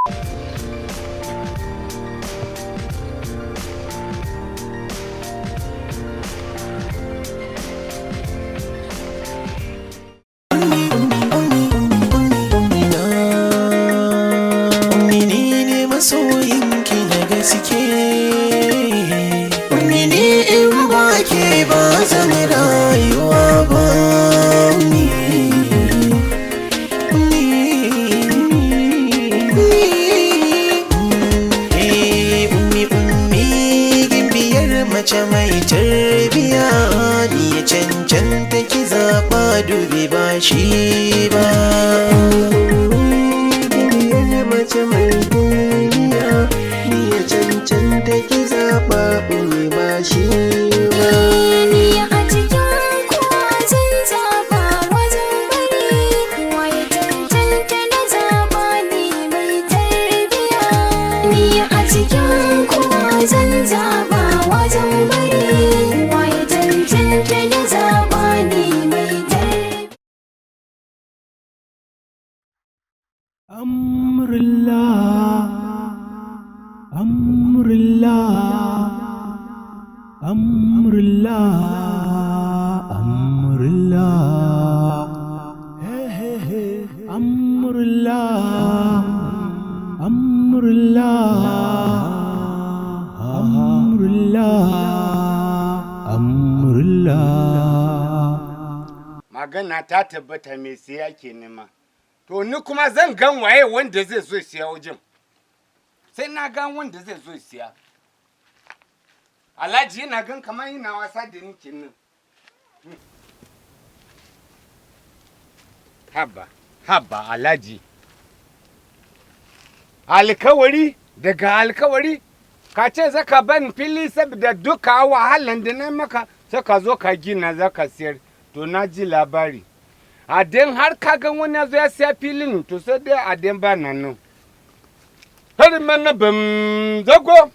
Ni ne masoyinki na gaske. Ni ne, in ba ke ba zan rayuwa ba. Ni ni ni. Eh, Ummi, Ummi, gimbiyar mace mai tarbiya, ni ya cancanta ki zaɓa, dubi ba shi ba. Gimbiyar mace mai tarbiya, ni ya cancanta ki zaɓa, Ummi, ba shi ba. Ni a cikin kowa zan zaba wajen bari, wa ya cancanta na zaba ni mai tarbiya. Ni a cikin kowa zan zaba wajen bari, wa ya cancanta na zaba ni mai tarbiya. Amrullah, Amrullah, Amrullah, Amrullah, hey hey hey, Amrullah, Amrullah, Amrullah, Amrullah. Magana ta tabbata, mai siya ke nema. To ni kuma zan gan waye wanda zai zo siya wajen. Sai na gan wanda zai zo siya. Alhaji yana gan kamar yana wasa da ni kenan. Haba, haba Alhaji. Alkawari daga alkawari, ka ce zaka ban fili saboda duka wahalan da na maka, sai ka zo ka gina zaka siyar. To na ji labari. A den har ka gan wani ya zo ya siya filin, to sai dai a den ba nan nan. Har mana bam zago.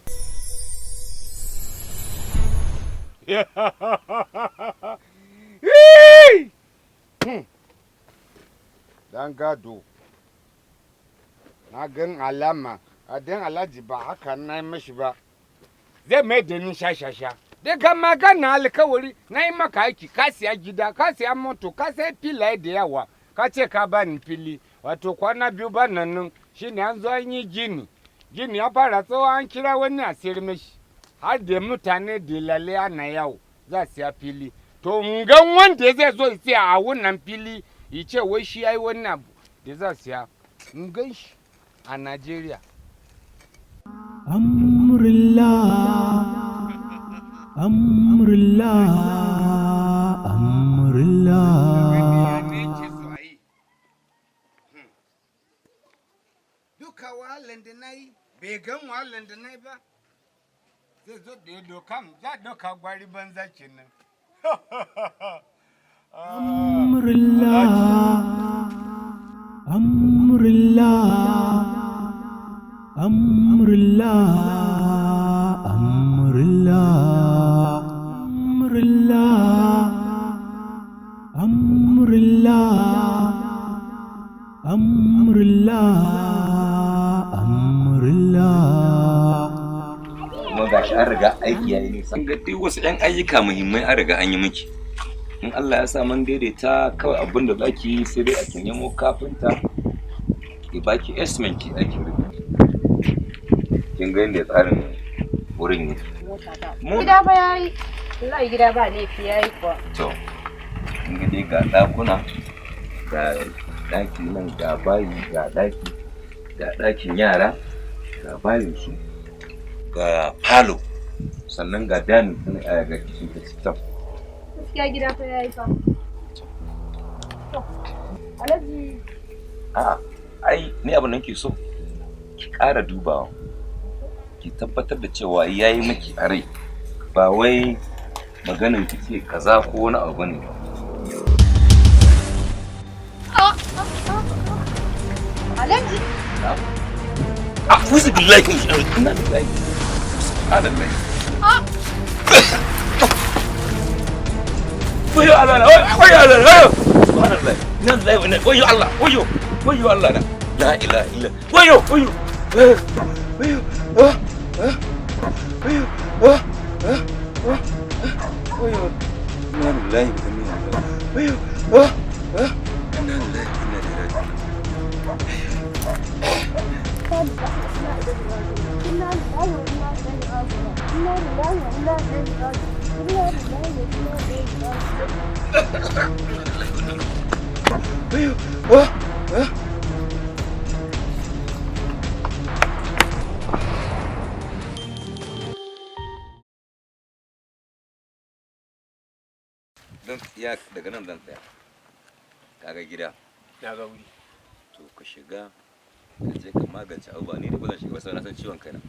Dan gado. Na gan alama, a den Alhaji ba haka na yi mashi ba. Zai mai da ni sha-sha-sha. Daga magana alkawari na yi maka aiki, ka siya gida, ka siya moto, ka siya filaye da yawa, ka ce ka ba ni fili. Wato kwana biyu ba nan nan shine an zo an yi gini. Gini ya fara tsawo, an kira wani a sayar mashi. Har da mutane dilale ana yawo za siya fili. To in gan wanda zai zo ya siya a wannan fili, ya ce wai shi ya yi wannan abu da za siya. In gan shi a Najeriya. Amrullah, Amrullah, Amrullah. Me yake so a yi? Duka wahalan da na yi, bai gan wahalan da na yi ba. Zai zo da ya doka, za a doka gwari banza kenan. Amrullah, Amrullah, Amrullah, Amrullah, Amrullah, Amrullah, Amrullah, Amrullah. Kuma gashi an riga aiki yayi nisa, ga duk wasu yan ayyuka muhimmai an riga an yi miki. In Allah ya sa mun daidaita, kawai abin da zaki yi sai dai a ki nemo kafinta ki baki estimate ki aikin rufi. Kin ga yadda tsarin wurin yake. Gida ba yayi. Wallahi gida ba laifi, yayi kuwa. To kin ga dai, ga ɗakuna, ga ɗaki nan, ga bayi, ga ɗaki, ga ɗakin yara, ga bayin su, ga falo, sannan ga dining ɗin, ga kitchen ta can. Gaskiya gida fa yayi fa. To, Alhaji. A'a, ai ni abin da nake so ki ƙara dubawa, ki tabbatar da cewa yayi miki a rai, ba wai maganin ki ce kaza ko wani abu bane ba. Alhaji. A'udhu billahi min shaitanir inna lillahi, subhanallah. Wayo Allah na, wayo Allah na, subhanallah, inna lillahi wa inna, wayo Allah, wayo, wayo Allah na, la ilaha illa, wayo, wayo. Inna lillahi wa inna ilaihi raji'un. Inna lillahi wa inna ilaihi raji'un. Zan tsaya daga nan, zan tsaya. Kaga gida? Na ga wuri. To ka shiga, ka je ka magance abubuwa. Ni da ba zan shiga ba sai na san ciwon kaina.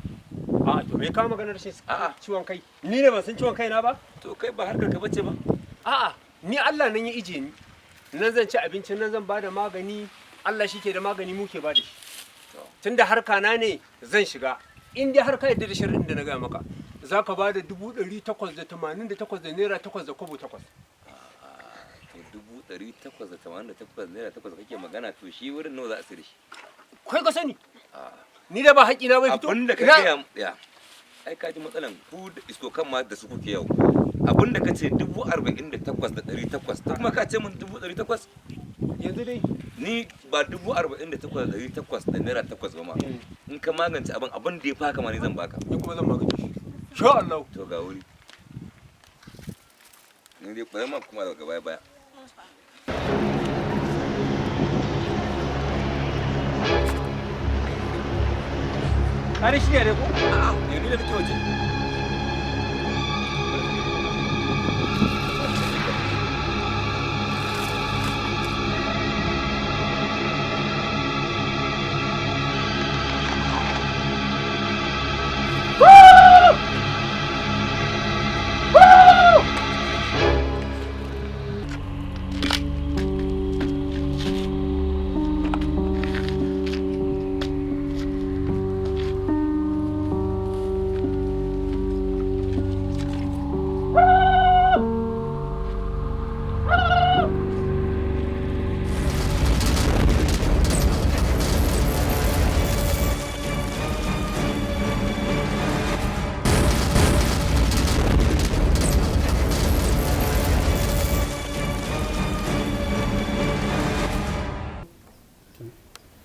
A to, me ka maganar rashin A'a. ciwon kai? Ni ne ban san ciwon kaina ba? To kai ba harkar ka bace ba. A'a, ni Allah nan ya ije ni. Nan zan ci abinci, nan zan bada magani. Allah shi ke da magani, mu ke bada shi. To. Tunda harka na ne zan shiga. In dai har ka yarda da shirin da na gaya maka, za ka bada 888 da naira 8 da kwabo 8. To 888 naira 8 kake magana, to shi wurin nawa za a sayar shi? Kai ka sani. Ni da ba haƙƙina bai fito. Abin da ka Ina- gaya ya ai ka ji matsalan ku da isko kan ma da su kuke yau. Abin da ka ce 48,800, to kuma ka ce min 800,000. Yanzu dai. Ni ba 48,800 da naira 8 ba ma, in ka magance abin, abin da ya faka ma ni zan baka. Ni kuma zan magance shi. Sha Allah. To ga wuri, ni dai bari ma kuma daga baya baya. Ka dai shirya dai ko? A'a, yanzu da kake waje.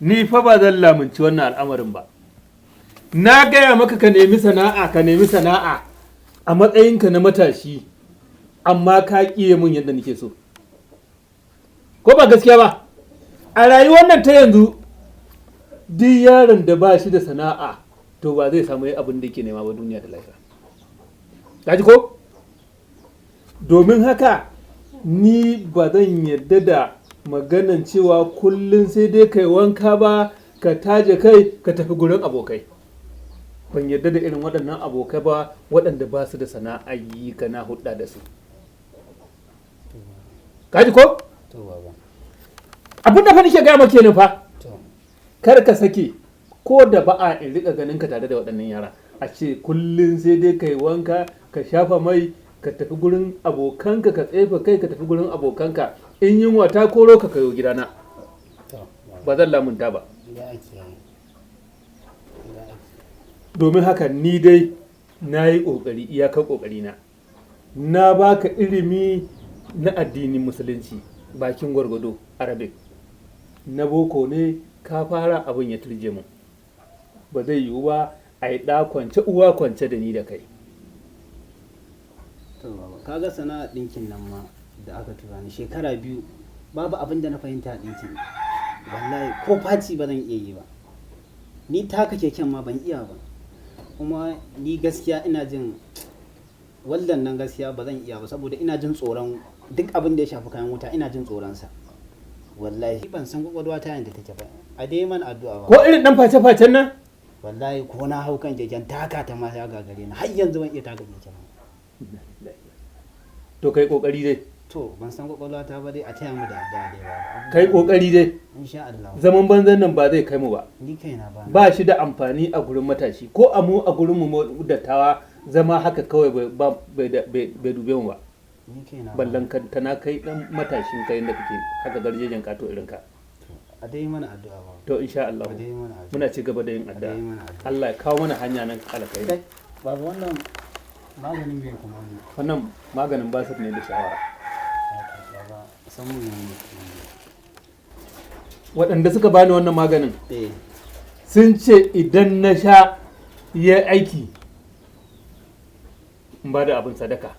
Ni fa ba zan lamunci wannan al'amarin ba. Na gaya maka ka nemi sana'a, ka nemi sana'a a matsayinka na matashi, amma ka ƙiye mun yadda nake so. Ko ba gaskiya ba? A rayuwar nan ta yanzu, duk yaron da ba shi da sana'a, to ba zai samu abin da yake nema ba duniya da lahira. Ka ji ko? Domin haka, ni ba zan yarda da maganan cewa kullum sai dai kai wanka ba, ka taje kai, ka tafi gurin abokai. Ban yarda da irin waɗannan abokai ba waɗanda ba su da sana'a yi kana hudda da su. Ka ji ko? To baba. Abin da fa nake gaya maka kenan fa. To. Kar ka sake ko da ba'a in rika ganin ka tare da waɗannan yara, a ce kullum sai dai kai wanka, ka shafa mai, ka tafi gurin abokanka, ka tsefa kai, ka tafi gurin abokanka. In yunwa ta koro ka, kayo gidana. To baba. Ba zan lamunta ba. Za a kiyaye. Za a kiyaye. Domin haka ni dai na yi ƙoƙari iyakar ƙoƙarina, na baka ilimi na addinin Musulunci bakin gwargwado, Arabic na boko ne ka fara, abin ya turje mu. Ba zai yiwu ba a yi ɗa kwance uwa kwance da ni da kai. To baba, kaga sana'ar ɗinkin nan ma da aka tura ni, shekara 2 babu abin da na fahimta a ɗinkin. Wallahi ko faci ba zan iya yi ba. Ni taka keken ma ban iya ba. Kuma ni gaskiya ina jin wallan nan, gaskiya ba zan iya ba saboda ina jin tsoron duk abin da ya shafi kayan wuta, ina jin tsoron sa. Wallahi ban san kwakwalwa ta yanda take ba. A dai man addu'a ba. Ko irin ɗan face-facen nan? Wallahi ko na hau kan keken, taka ta ma ya gagare ni, har yanzu ban iya taka keken ba. To kai kokari dai. To ban san kwakwalwa ta ba dai, a taya mu da addu'a dai ba. Kai kokari dai. Insha Allah. Zaman banzan nan ba zai kai mu ba. Ni kaina ba. Ba shi da amfani a gurin matashi, ko a mu a gurin mu dattawa, zama haka kawai bai dube mu ba. Ni kaina ba. Ballan kan tana kai dan matashin kai da kake haka garjejen kato irin ka. A dai mana addu'a ba. To insha Allah. A dai mana addu'a. Muna ci gaba da yin A dai addu'a. mana addu'a. Allah ya kawo mana hanya nan alkhairi. Kai, baba, wannan maganin me kuma wannan? Wannan maganin basir ne da shawara. Baba, san mun ne. Waɗanda suka bani wannan maganin Eh. sun ce idan na sha ya aiki in ba da abin sadaka.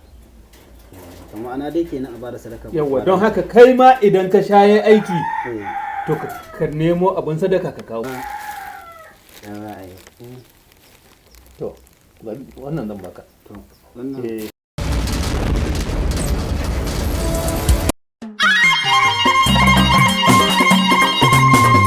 To ma'ana dai kenan a bada sadaka. Yawwa, don haka kai ma idan ka sha ya aiki Eh. to ka nemo abin sadaka ka kawo. Ya za a yi. To wannan zan baka. To wannan. Eh.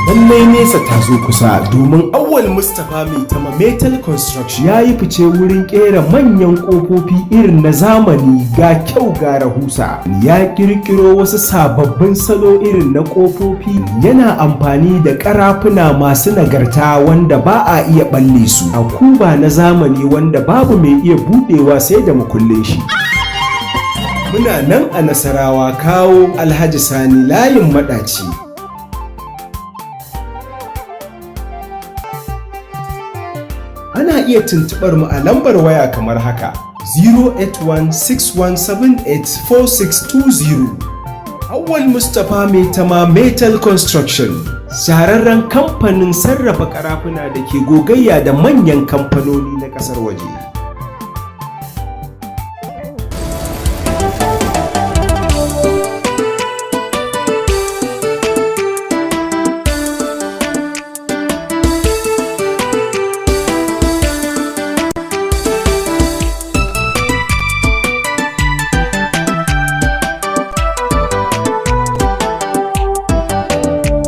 Lallai nesa ta zo kusa, domin Awwal Mustapha Mai Tama Metal Construction ya yi fice wurin kera manyan kofofi irin na zamani, ga kyau ga rahusa. Ya kirkiro wasu sababbin salo irin na kofofi, yana amfani da karafuna masu nagarta wanda ba a iya balle su. A kuba na zamani wanda babu mai iya budewa sai da makullin shi. Muna nan a Nasarawa, Kawo Alhaji Sani, layin Madaci. Ana iya tuntuɓar mu a lambar waya kamar haka: 08161784620. Awwal Mustapha Mai Tama Metal Construction, shahararren kamfanin sarrafa karafuna da ke gogayya da manyan kamfanoni na ƙasar waje.